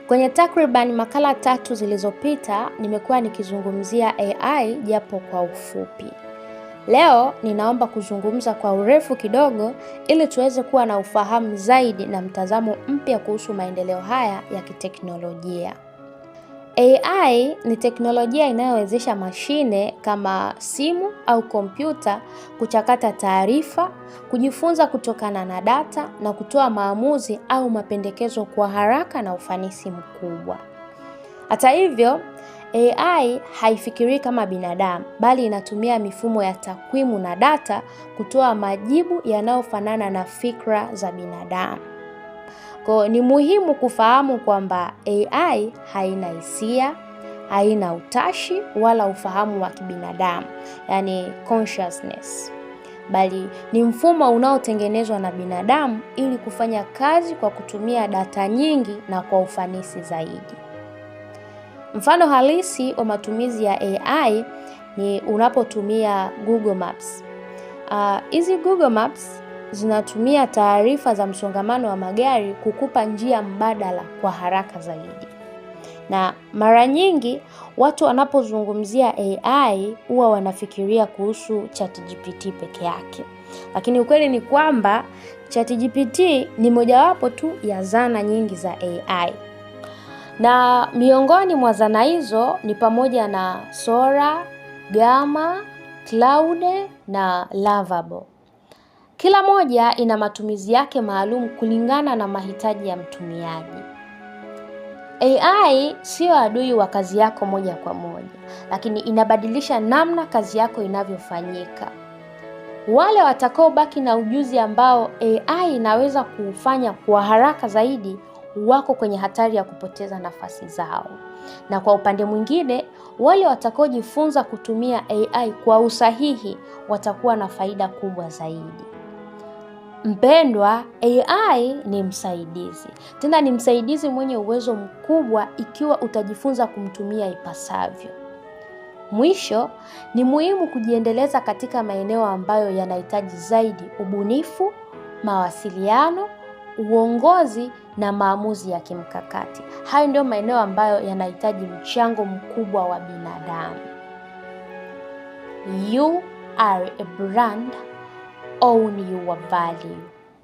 Kwenye takriban makala 3 zilizopita nimekuwa nikizungumzia AI japo kwa ufupi. Leo ninaomba kuzungumza kwa urefu kidogo ili tuweze kuwa na ufahamu zaidi na mtazamo mpya kuhusu maendeleo haya ya kiteknolojia. AI ni teknolojia inayowezesha mashine kama simu au kompyuta kuchakata taarifa, kujifunza kutokana na data na kutoa maamuzi au mapendekezo kwa haraka na ufanisi mkubwa. Hata hivyo, AI haifikirii kama binadamu, bali inatumia mifumo ya takwimu na data kutoa majibu yanayofanana na fikra za binadamu. Kwa ni muhimu kufahamu kwamba AI haina hisia, haina utashi wala ufahamu wa kibinadamu, yani consciousness. Bali ni mfumo unaotengenezwa na binadamu ili kufanya kazi kwa kutumia data nyingi na kwa ufanisi zaidi. Mfano halisi wa matumizi ya AI ni unapotumia Google Maps. Hizi Google Maps zinatumia taarifa za msongamano wa magari kukupa njia mbadala kwa haraka zaidi. Na mara nyingi watu wanapozungumzia AI huwa wanafikiria kuhusu ChatGPT peke yake. Lakini ukweli ni kwamba ChatGPT ni mojawapo tu ya zana nyingi za AI. Na miongoni mwa zana hizo ni pamoja na Sora, Gamma, Claude na Lovable. Kila moja ina matumizi yake maalum kulingana na mahitaji ya mtumiaji. AI sio adui wa kazi yako moja kwa moja, lakini inabadilisha namna kazi yako inavyofanyika. Wale watakaobaki na ujuzi ambao AI inaweza kuufanya kwa haraka zaidi wako kwenye hatari ya kupoteza nafasi zao. Na kwa upande mwingine, wale watakaojifunza kutumia AI kwa usahihi watakuwa na faida kubwa zaidi. Mpendwa, AI ni msaidizi. Tena ni msaidizi mwenye uwezo mkubwa ikiwa utajifunza kumtumia ipasavyo. Mwisho, ni muhimu kujiendeleza katika maeneo ambayo yanahitaji zaidi ubunifu, mawasiliano, uongozi na maamuzi ya kimkakati. Hayo ndio maeneo ambayo yanahitaji mchango mkubwa wa binadamu. You are a brand. Own your value.